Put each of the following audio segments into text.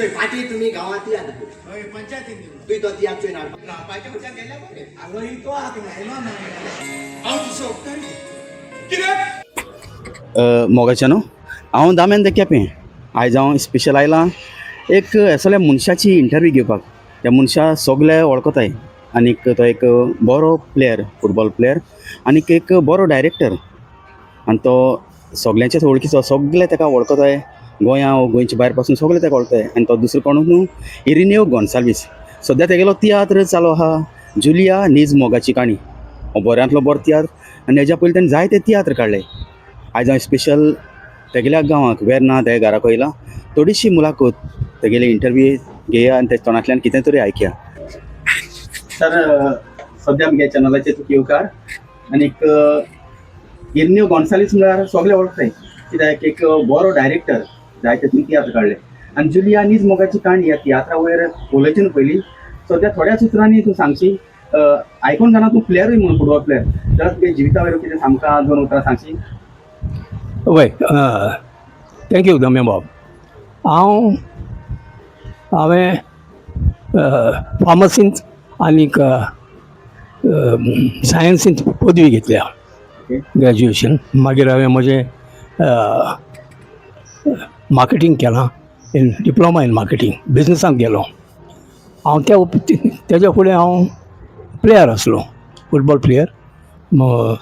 चोय फाटी तुमी गांवांत याद हय पंचायतीन दिलो. तुय तो तियात्र चोय ना. रावपाच्या मनशान गेल्यार बरें. आवय तो आहा तूं आयलो ना. हांव तुजो उपकारी. कितें? मोगाच्यानो, हांव दामेन the केपें. आयज हांव स्पेशल आयलां एक असल्या मनशाची इंटरव्यू घेवपाक. त्या मनशा सगळे वळखताय आनीक तो एक बरो प्लेयर, फुटबॉल प्लेयर आनीक एक बरो डायरेक्टर आनी तो सगल्यांच्याच वळखीचो. सगळे ताका वळखताय, गोंया गोंयच्या भायर पासून सगळे ताका वळखताय. आनी तो दुसरो कोण न्हू, इरिनेव गोन्साल्वीस. सद्या तेगेलो तियात्र चालू आहा, जुलिया नीज मोगाची काणी. हो बऱ्यांतलो बरो तियात्र आनी हेज्या पयलीं तेणें जायते तियात्र काडले. आयज हांव स्पेशल तेगेल्या गांवाक वेर्ना ते घराक येयला. थोडीशी मुलाखत, तेगेली इंटरव्यू घेया आनी तेच्या तोंडांतल्यान कितें तरी आयकया. सर, सद्या आमगे चॅनलाचेर तुका येवकार. आनीक इरन्यू गोन्सालीस म्हळ्यार सगळे वळखताय, कित्याक एक बरो डायरेक्टर, जायते तुमी तियात्र काडले. आनी जुलिया नीज मोगाची काणी ह्या तियात्रा वयर उलोवचे न्हू पयलीं, सद्या थोड्या उतरांनी तूं सांगशी. आयकोन जाणा तूं प्लेयरूय म्हणून, फुटबॉल प्लेयर, जाल्यार तुगे जिविता वयर कितें आमकां दोन उतरां सांगशी? वय, thank you दम्या बाब. हांवें फार्मसींत आनीक सायन्सींत पदवी घेतल्या, ग्रॅज्युएशन. मागीर हांवें म्हजें मार्केटींग केलां, इन डिप्लोमा इन मार्केटींग. बिजनसांत गेलो हांव. तेज्या फुडें हांव प्लेयर आसलो, फुटबॉल प्लेयर.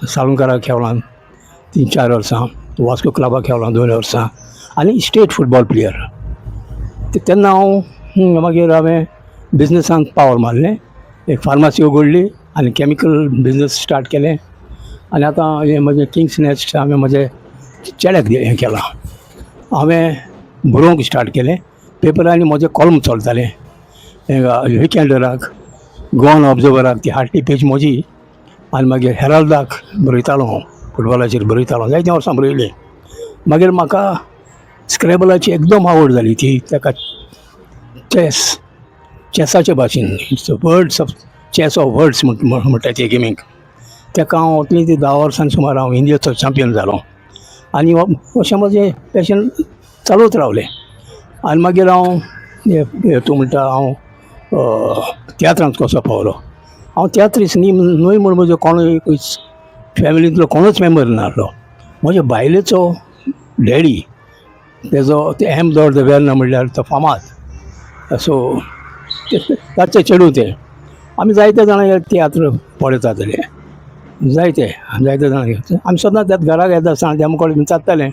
साळुंकाराक खेळ्ळां 3-4 वर्सां, वास्को क्लबाक खेळ्ळां 2 वर्सां आनी स्टेट फुटबॉल प्लेयर. तेन्ना हांव मागीर हांवें बिजनसांत पावल मारलें. एक फार्मासी उगडली आनी कॅमिकल बिजनस स्टार्ट केलें. आनी आतां हें म्हजें किंग्स नॅस्ट हांवें म्हजें चेड्याक हें केलां. हांवें बरोवंक स्टार्ट केलें. पेपरांनी म्हजें कॉलम चलतालें, विकेंडराक, गोवन ऑब्जर्वराक ती हाडली पेज म्हजी. आनी मागीर हेराल्डाक बरयतालो हांव, फुटबॉलाचेर बरयतालो. जायतीं वर्सां बरयलीं. मागीर म्हाका स्क्रॅबलाची एकदम आवड जाली. ती ताका चॅस, चॅसाचे भाशेन, it's words of chess of words म्हणटा ते गेमीक. ताका हांव वतली ती 10 वर्सां सुमार हांव इंडियेचो चॅम्पियन जालो. आनी अशें म्हजें पॅशन चालूच रावलें. आनी मागीर हांव तूं म्हणटा हांव तियात्रांत कसो पावलो. हांव तियात्रीस न्ही न्हय म्हूण म्हजो कोणूय फॅमिलींतलो कोणूच मेंबर नासलो. म्हज्या बायलेचो डॅडी, तेजो ते एम दॉर the Verna म्हणल्यार तो फामाद. सो ताचें चेडूं तें. आमी जायते जाणां तियात्र पळयताले, जायते जायते जाणां. आमी सदांच त्याच घराक येता आसतना ते आमकां विचारताले.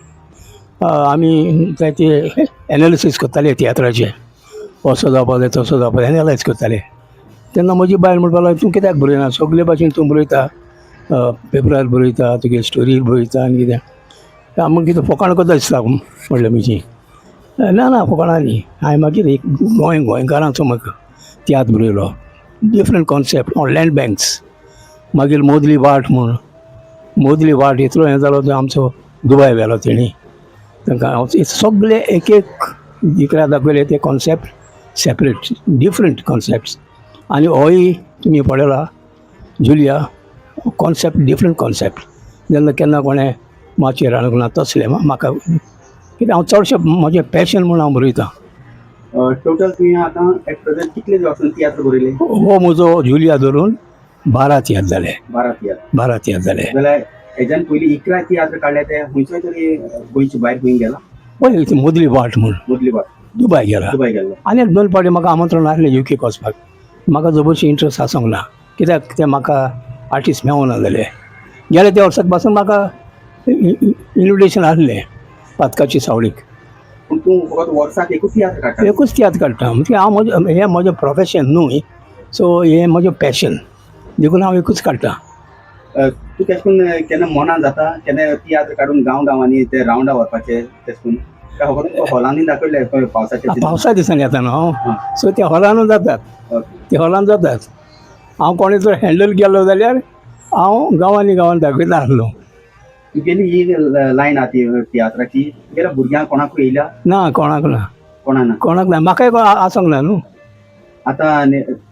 आमी जायते एनालिसीस करताले तियात्राचे, असो जावपा जाय, तसो जावपा जाय, एनालायज करताले. तेन्ना म्हजी बायल म्हणपाक लागली, तूं कित्याक बरयना? सगळे भाशेन तूं बरयता, पेपरार बरयता, तुगे स्टोरीर बरयता आनी कितें. आमकां कितें फोकाण करता दिसता म्हणलें म्हजी. ना ना, फोकाणां न्ही. हांवें मागीर एक गोंयकारांचो म्हाका तियात्र बरयलो, different concept on land banks. मागीर मोदली वाट म्हूण. मोदली वाट इतलो हें जालो, तो आमचो दुबाय व्हेलो तेणी तांकां. हांव सगळे एक एक इकरा दाखयले ते कॉन्सेप्ट, सेपरेट डिफरंट कॉन्सेप्ट्स. आनी होय तुमी पळयला जुलिया, कॉन्सेप्ट डिफरंट कॉन्सेप्ट. जेन्ना केन्ना कोणें माचयेर हाडूंक ना तसलें. म्हाका कित्याक हांव चडशें म्हजें पॅशन म्हूण हांव बरयतां. टोटल तुवें आतां एट प्रेझेंट कितले वर्सां तियात्र बरयले? हो म्हजो जुलिया धरून 12 तियात्र जाले. 12 तियात्र. 12 तियात्र जाले. जाल्यार हेज्यान पयलीं 11 तियात्र काडले ते खंयचोय तरी गोंयचे भायर खंय गेला? पळय, ती मोदली वाट म्हूण. मदली वाट. दुबाय गेला. दुबय गेल्लो. आनी एक दोन फावटी म्हाका आमंत्रण आसलें युकेक वचपाक. म्हाका जबरशी इंट्रस्ट आसूंक ना, कित्याक ते म्हाका आर्टिस्ट मेवना जाले. गेले त्या वर्साक पासून म्हाका इन्विटेशन आसलें पातकाची सावळीक. पूण तूं फकत वर्साक एकूच तियात्र काडटा? एकूच तियात्र काडटा. म्हणजे हांव म्हजें हें म्हजें प्रोफेशन न्हू, सो हें म्हजें पॅशन, देखून हांव एकूच काडटा. तूं केश करून केन्ना मनान जाता केन्ना तियात्र काडून गांव गांवांनी ते रावंडा व्हरपाचे तेश करून, काय फकत हॉलांनी दाखयले पळय पावसाच्या? पावसा दिसांनी येता न्हू, सो ते हॉलानूच जातात. ते हॉलान जातात. हांव कोणें जर हँडल केलो जाल्यार हांव गांवांनी गांवांनी दाखयता आसलो. तुगेली ही लायन आहा ती तियात्राची, तुगेल्या भुरग्यांक कोणाकूय येयल्या? ना, कोणाक ना. कोणा ना? कोणाक ना. म्हाकाय आसूंक ना न्हू. आतां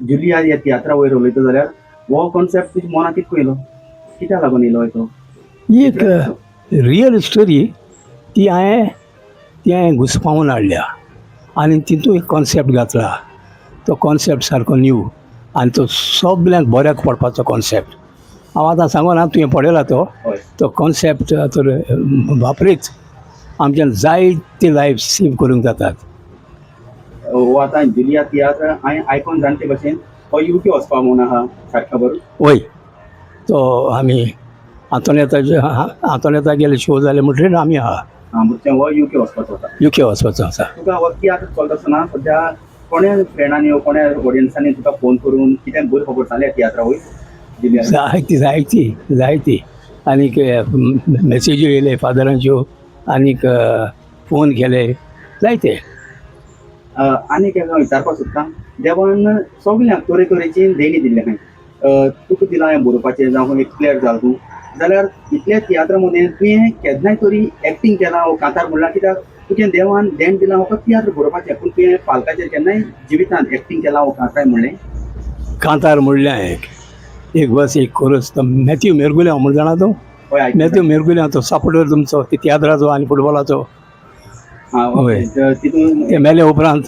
जुलिया ह्या तियात्रा वयर उलयता जाल्यार हो कॉन्सेप्ट तुज्या मनाक कितको येयलो, कित्याक लागून येयलो तो? ही एक रियल स्टोरी. ती हांवें घुसपावन हाडल्या. आनी तितून एक कॉन्सेप्ट घातला. तो कॉन्सेप्ट सारको न्यू आनी तो सगल्यांक बऱ्याक पडपाचो कॉन्सेप्ट. हांव आतां सांगना, तुवें पळयला तो. हय. तो कॉन्सेप्ट तर वापरीत आमच्यान जायती लायफ सेव करूंक जातात. हो, आतां जुलिया तियात्र हांवें आयकोन जाणटे भशेन हो युके वचपा म्हूण आहा, सारकें खबर? वय, तो आमी आंतोनेताचे, आंतोनेता गेले शो जाले म्हणटकीर आमी आहा. आं, म्हणजे हो युके वचपाचो आसा? युके वचपाचो आसा. तुका हो तियात्र चलता आसतना सद्या कोणे फ्रेंडांनी वो कोणे ऑडियन्सांनी तुका फोन करून कितें बरी खबर सांगल्या तियात्रा वयर जुलिया? जायती, जायती, जायती. आनीक मॅसेज्यो येयले फादरांच्यो, आनीक फोन केले जायते. आनीक एक हांव विचारपाक सोदतां, देवान सगल्यांक तरेतरेची देणी दिल्ली आहाय. तुका दिलां हें बरोवपाचें, जावं एक प्लेयर जाल तूं, जाल्यार इतल्या तियात्रा मदें तुवें केन्नाय तरी एक्टींग केलां वो कांतार म्हणलां? कित्याक तुजें देवान देण दिलां फकत तियात्र बरोवपाचें, पूण तुवें पालकाचेर केन्नाय जिवितांत एक्टींग केलां वो कांतार म्हणलें? कांतार म्हणलें एक एक बस एक कोरस. तो मॅथ्यू मेरगुल्यांव म्हण जाणा तूं? हय, आयकलां. मॅथ्यू मेरगुल्यांव तो सपोर्टर तुमचो तियात्राचो आनी फुटबॉलाचो. आं, हय. ओके, तितून ते मेले उपरांत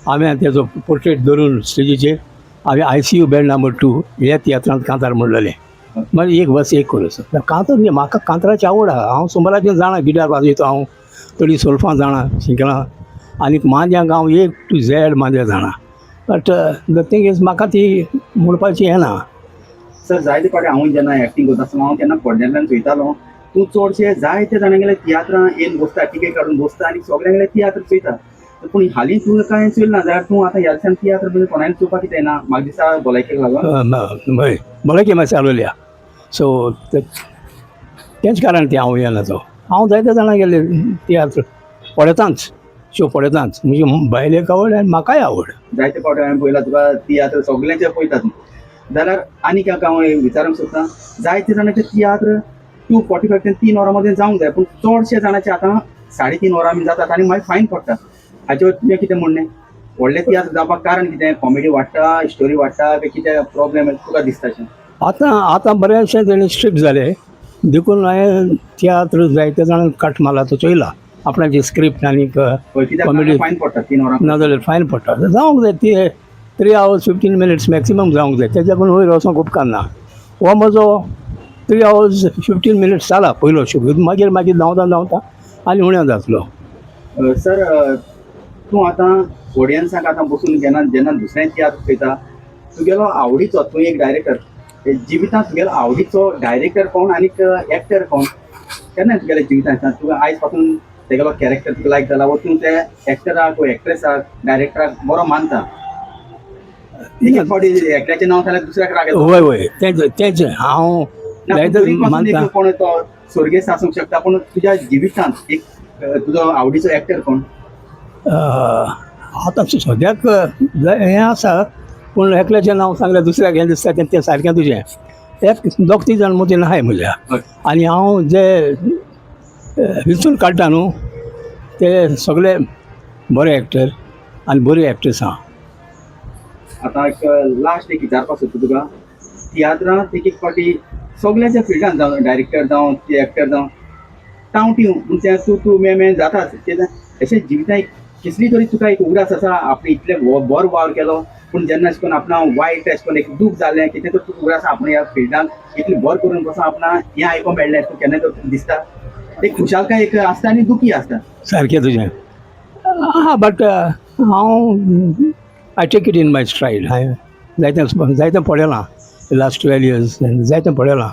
हांवें तेजो पोर्ट्रेट धरून स्टेजीचेर हांवें आयसीयू बेड नंबर 2 ह्या तियात्रांत कांतार म्हणलेलें. मागीर एक बस एक कोरस कांतार. म्हणजे म्हाका कांताराची आवड आहा. हांव सुमाराचें जाणा, गिटार वाजयता हांव, थोडी सोल्फां जाणा शिकलां, आनीक मांद्यांक हांव ए टू झॅड मांद्या जाणा, बट the thing is म्हाका ती म्हणपाची येना. सर, जायते फावटी हांव जेन्ना एक्टींग करता आसतना हांव केन्ना पडद्यांतल्यान चोयतालो, तूं चडशे जायते जाणांगेले तियात्रां येवन बसता, टिकेट काडून बसता आनी सगल्यांगेले तियात्र चोयता. पूण हालीं तूं कांय चोयलें ना, जाल्यार तूं आतां ह्या दिसान तियात्र म्हणजे कोणाय चोवपाक कितें येना? म्हाका दिसता भलायकेक लागून. हय, भलायकी मातशी चालवल्या, सो तेंच कारण तें हांव येना. तो हांव जायते जाणां गेल्ले तियात्र पळयतांच, शो पळयतांच. म्हणजे बायलेक आवड आनी म्हाकाय आवड. जायते फावटी हांवें पळयला तुका, तियात्र सगल्यांचे पळयता तूं. जाल्यार आनीक एक हांव विचारूंक सोदतां, जायते जाणांचे तियात्र 2:45 ते 3 वरां मदें जावंक जाय, पूण चडशे जाणांचे आतां 3.5 वरां बी जातात आनी मागीर फायन पडटा. हाचेर तुजें कितें म्हणणें? व्हडले तियात्र जावपाक कारण कितें? कॉमेडी वाडटा, स्टोरी वाडटा, काय कितें प्रॉब्लेम तुका दिसता अशें? आतां आतां बरेचशे तेणी स्ट्रिक्ट जाले, देखून हांवें तियात्र जायते जाणांक कट मारला, तो चोयला आपणाची स्क्रिप्ट आनीक हय, कित्याक कॉमेडी. फायन पडटा 3 वरां. नाजाल्यार फायन पडटा. जावंक जाय ती 3 hours 15 minutes maximum जावंक जाय, तेज्याकून वयर वचोंक उपकारना. हो म्हजो 3 आवर्स 15 मिनिट्स जाला पयलो शो, मागीर मागीर धांवता धांवता आनी उण्या जातलो. सर, तूं आतां ऑडियन्साक आतां बसून जेन्ना जेन्ना दुसऱ्या तियात्र चोयता, तुगेलो आवडीचो, तूं एक डायरेक्टर, जिवितांत तुगेलो आवडीचो डायरेक्टर कोण आनीक एक्टर कोण? केन्ना तुगेल्या जिवितांत तुका आयज पासून तेगेलो कॅरेक्टर तुका लायक जाला वो तूं त्या एक्टराक वो एक्ट्रेसाक, डायरेक्टराक बरो मानता? एक एक फावटी एकट्याचें नांव सांगल्यार दुसऱ्याक राग येता. वय वय, तेंच तेंच हांव ना, पूण जायते तरी पासून मानता. एक कोण तो स्वर्गेस्त आसूंक शकता, पूण तुज्या जिवितांत एक तुजो आवडीचो एक्टर कोण? आतां सद्याक हें आसा, पूण एकल्याचें नांव सांगल्यार दुसऱ्याक हें दिसता तें तें सारकें तुजें. एक दोग तीग जाण मतीन आहाय म्हज्या. आनी हांव जे विचून काडटा न्हू, ते सगळे बरे एक्टर आनी बरी एक्ट्रेस आहा. आतां एक लास्ट एक विचारपाक सोदता तुका. तियात्रांत एक एक फावटी सगळ्याच्या फिल्डान, जावं डायरेक्टर जावं एक्टर जावं, टावटी म्हणजे तूं तूं मे मे जाताच. तेन्ना अशें जिवितांत एक कसली तरी तुका एक उगडास आसा, आपणे इतले बरो वावर केलो, पूण जेन्ना अशें करून आपणा वायट अशें करून एक दूख जालें कितें तर तुका उगडास, आपण ह्या फिल्डान इतलें बरें करून बसून आपणा हें आयकोंक मेळ्ळें, तुका केन्ना तर दिसता एक खुशालकाय एक आसता आनी दुखी आसता? सारकें तुजें आहा, बट हांव I take it in my stride. हांवें जायतें जायतें पळयलां, लास्ट 12 इयर्स जायतें पळयलां,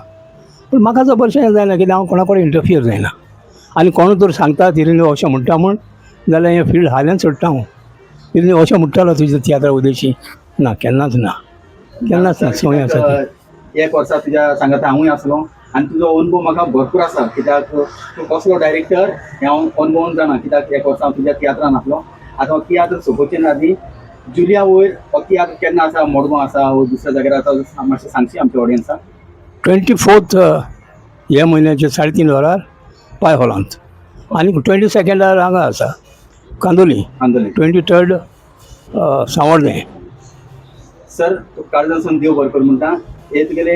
पूण म्हाका जबरशें जायना, कित्याक हांव कोणा कडेन इंटरफियर जायना. आनी कोण तर सांगता तिरेन अशें म्हणटा म्हूण जाल्यार हें फिल्ड हाल्यान सोडटा हांव. तिरेन अशें म्हणटालो तुज्या तियात्रा उद्देशी ना, केन्नाच ना, केन्नाच ना. संवय आसा ती. एक वर्सा तुज्या सांगाता हांवूय आसलो आनी तुजो अनुभव म्हाका भरपूर आसा, कित्याक तूं कसलो डायरेक्टर हें हांव अनुभवून जाणा, कित्याक एक वर्सा हांव तुज्या तियात्रान आसलो. आतां हो तियात्र सोंपोवचे आदी जुलिया वयर हो तियात्र केन्ना आसा, मडगांव आसा वो दुसऱ्या जाग्यार आसा, मातशें सांगशी आमच्या ऑडियन्साक? 24th ह्या म्हयन्याचे 3:30 वरार पाय हॉलांत, आनी 22nd हांगा आसा कांदोली. आंदोलन. 23rd Savarde. Sir, तूं काळजासून देव बरें कर म्हणटा. हे तुगेले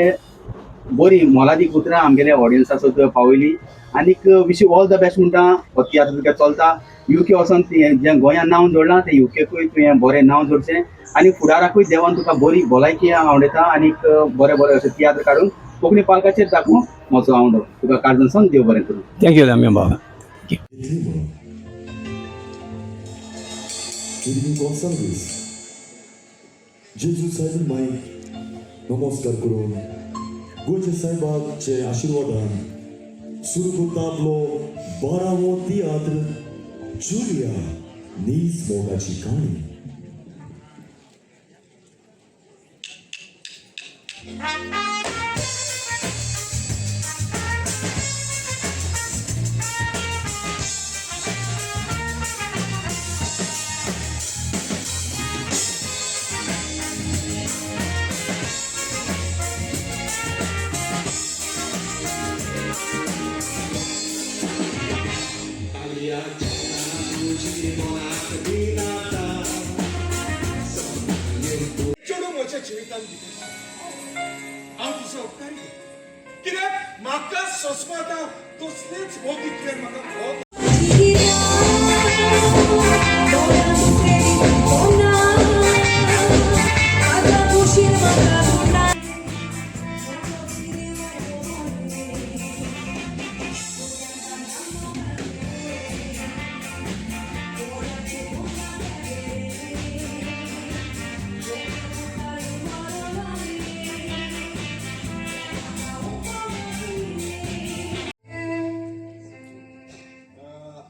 बरी मोलादीक उतरां आमगेल्या ऑडियन्सा सुद्दां पावयली. आनीक wish you all the best म्हणटा. हो तियात्र तुगे चलता युके वचोन जें गोंयांत नांव जोडलां तें युकेकूय तुवें बरें नांव जोडचें आनी फुडाराकूय देवान तुका बरी भलायकी आवडटा आनीक बरे बरे अशे तियात्र काडून कोंकणी पालकाचेर दाखोवंक म्हजो आवडो तुका काळजान सावन देव बरें करूं. Thank you Damian बाबा. घेतली म्हणून इरवीन गोन्साल्वीस जेजू सायबीण माईक नमस्कार करून गोंयच्या सायबाचे आशिर्वादान सुरू करता आपलो बारावो तियात्र जुलिया नीज मोगाची काणी. चेडूं म्हज्या जिवितांत भितर सरलें. हांव तुजो उपकारी कित्याक म्हाका सोंसपा आतां तसलेच मोग इतल्यान म्हाका मोग.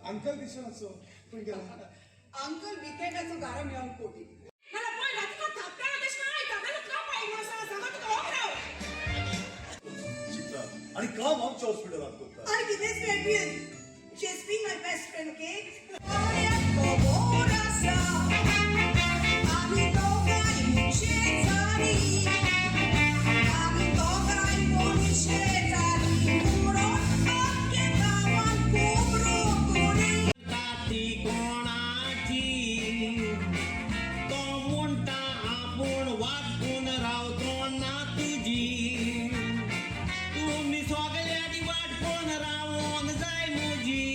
अंकल दिसनाचो पूण गेला. अंकल विकेंडाचो गारो मेळोंक कोटी. मला पळयला तुका थापटाना तशें आयता जाल्यार तुका पळयना आसा सांगा तुका हो राव. शिकता आणि काम आमच्या हॉस्पिटलात करता. आणि कितेंच मेळपी. She has been my best friend, okay? ती कोणाची तो म्हणटा आपूण वागून रावतो ना तुजी तुमी सगळ्यांनी वाट पळोवन रावोंक जाय म्हजी.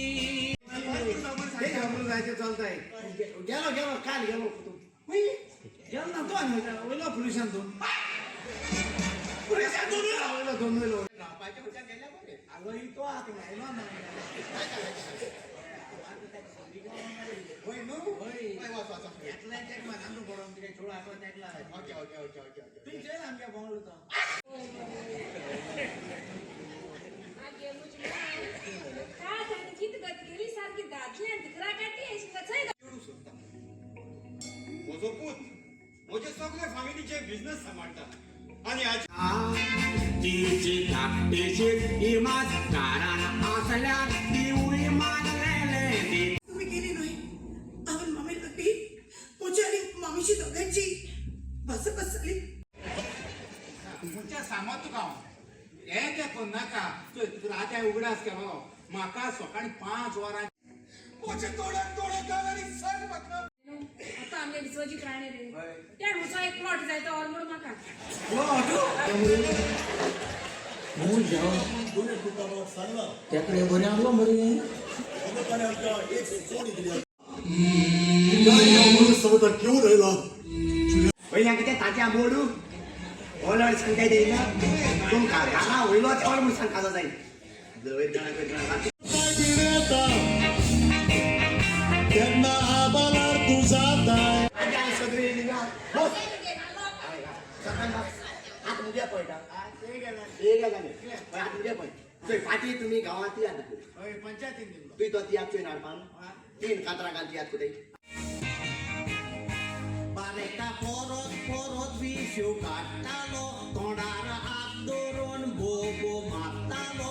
ते घाबरून जायचे चलताय. गेलो गेलो काल गेलो तू गेलो ना तो आनी वयलो पुलिसान तूं पुलिसान तूं वयलो दोन वयलो रावपाच्या मनशान गेल्या बरें. आगो ही तो आतां आयलो ना. वय न्हू वय वच वच. एकला तेक म्हाका पडोन तुगे चेडूं आसा तेकला. Okay okay okay okay okay. तुमी चेय आमगे बोंगलो तो. मागीर म्हजी मांय काय जाणा कितें गत केली सारकी दादल्यान धिकरा काडटी अशी कचय. चेडूं सोदता. म्हजो पूत म्हजे सगळे फामिलीचे बिझनस सांबाळटा आनी आज तिची धाकटीशी इमाज दारान आसल्यार तिवूय मानलेले ती. तुम्ही गेली न्हय हांवें मामी लागली म्हजी आनी मामीची दोगांयची भासाभास जाली. तुमच्या सांगत तुका हांव हें तें करनाका. चोय तुका आतां उगडास केलो म्हाका सकाळीं 5 वरां म्हजे दोळ्याक दोळे घाल आनी सांग म्हाका. आतां आमगे विश्वजीत राणे रे त्या म्हजो एक प्लॉट जाय तो ऑल म्हणून म्हाका. सांगला तेकडे बरें आसलो मरे. ताणें आमकां एक सुचोवणी दिली समजता घेवन आयला. वयल्या कितें ताच्या मोडू ओलड सांगताय येयला तुमकां घाला वयलो चड म्हूण सांगता जाय तेन्ना आबालार तूं जाताय. सगळी येयली ना बस आतां मुगे पळयता एक जालें आतां मुगे पळय चोय फाटीं तुमी गांवांत तियात्र हय पंचायतीन दिल्लो. तुवें तो तियात्र चोय हाडपान तीन कातरां घाल तियात्र कुठे. बारेका परत परत विशू काडटालो तोंडार हात दवरून बोबो मारतालो.